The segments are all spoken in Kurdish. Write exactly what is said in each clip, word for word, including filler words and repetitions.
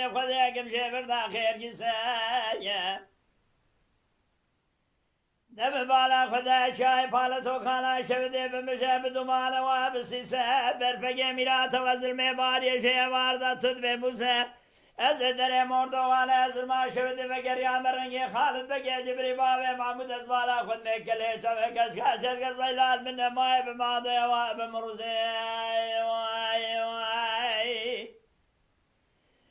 Xwedê kim jê vir da xêr gise ye. De bi bala Xwedê çay pale tokana şevidê bi mişe bi dumane wa bi sîse berfegê mîrate we zilmê bariyê jê êvar da tut bê bûse. Ez ê derê mordoxane ez zilma şevidê vegeriyame rengê Xalid Begê Cibrî bavê Mahmûd ez bala Xwedmê kelê çavê keşka çerkez veylal min nemaye bi madeya wa bi mirûzê. Way, way.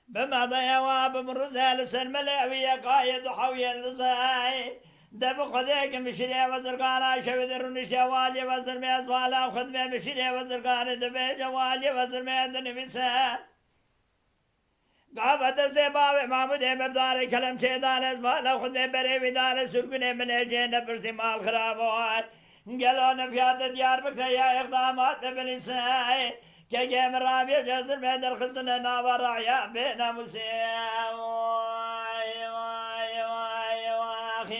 Bi madeya wa bi mirûzê li ser melê ew yekayê du hewiyên dizay. De bi Xwedê ki mişirê ve zirgana şevidê rûniştê waliyê ve zirmê ez bala Xwedmê mişirê ve zirganê dibêje waliyê ve zirmê dinivîse. Gava destê bavê Mahmûdê me bi darê kelemçê dane, ez bala Xwedmê berê wî dane, surgunê min ê jê nepirsî mal xirab o. Gelo nifiyate diyar bikre ya îqdamat de binîse. Kekê min rabiye cezir me derxistine nava raya bê namûsê. Vay, vay, vay, vay, vay.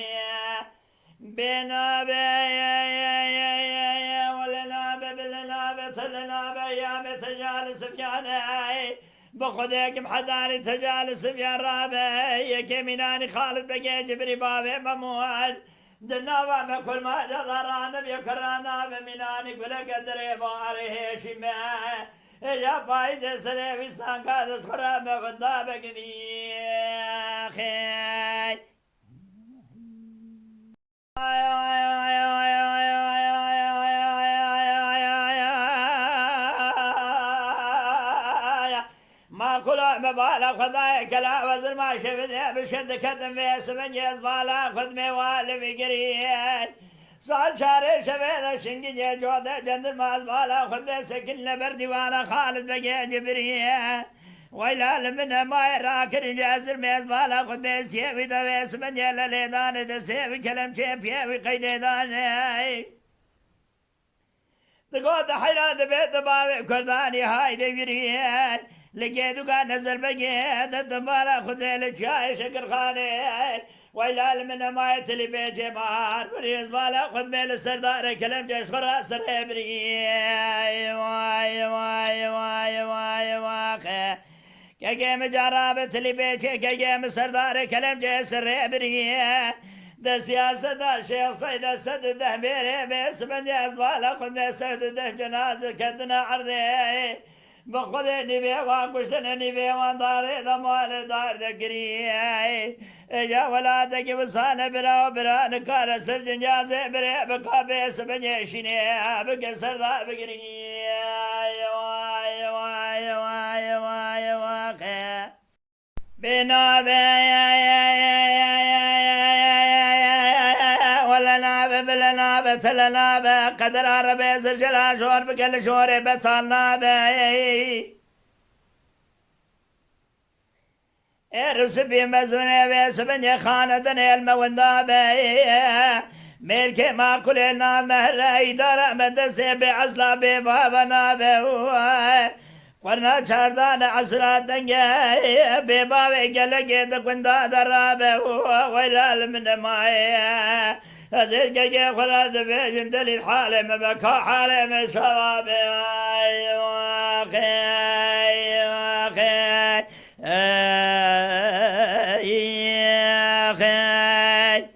Bê nabe, ye, ye, ye, ye, ye, wele nabe, bile nabe, tele nabe, ya me tecali sifyane. Bi Xwedê kim hedanî tecali sifyan rabe. Yekê mînanî Xalid Begê Cibrî bavê Memûd. Di nava me kurmaca da ranibye kira nabe mînanî guleke dirê barê hêşî me. Ê ya payîzê serê wîstan ka dest xwe ra me vinda beginî. Xêy. Ma kula me bala Xwedayê kela wezir ma şevide bi şe diketim vê sibin ez bala Xwedmê wa li vî girî. Sal çarê şevê de şingî cê code cendir ma ez bala Xwedmê sekin le ber dîwana Xalid Begê Cibrî. Weyla li min e mayê rakirin ji ezir mêz bala xwe mêz yê wî de wê simendê le lêdanê de sê wî kelemçê piyê wî qeydê danê. Digot heyran dibê di bavê Kurdanî haydê wîriyê. Li gêduka nezir begê de di bala xwe dê li çiyayê Şekirxanê. Weyla li min nemaye tilî bê cêmar, birî ez bala xwe dibê li serdarê kelemcê ji xwe ra serê birî. Vay, vay, vay, vay, vay, xe. Kekê min cara bi tilî bê çê, kekê min serdarê kelemcê serê birî. De siyaseta Şêx Seyde sed û deh mêrê bê, simendê ez bala xwe dibê sed û deh cenaze ketine erdê. Bi Xwedê nîvê wan kuştine, nîvê wan darê de malê dar de girî. Ê ya welatekî wisa ne bira û bira nikare ser cincazê birê bika bê sibinê şînê bike ser da bigirî. Vay, vay, vay, vay, vay, xe. Bê nabe, wele nabe, bile nabe, tele nabe, qedera rebê zircela jor bike li jorê betal nabe. Ê risibî mezûnê wê sibinê xanedinê el me winda be. Mêrkê makulê namehre îdara me destê bê ezla bê baba nabe. Qurna çardane esra denge, bê bavê gelekê di gunda de rabe, weyla li min nemaye. Ez ê kekê xwe re dibêjim delîl halê me be, ka halê me şeva be. Ay, waxê, waxê, ay, waxê.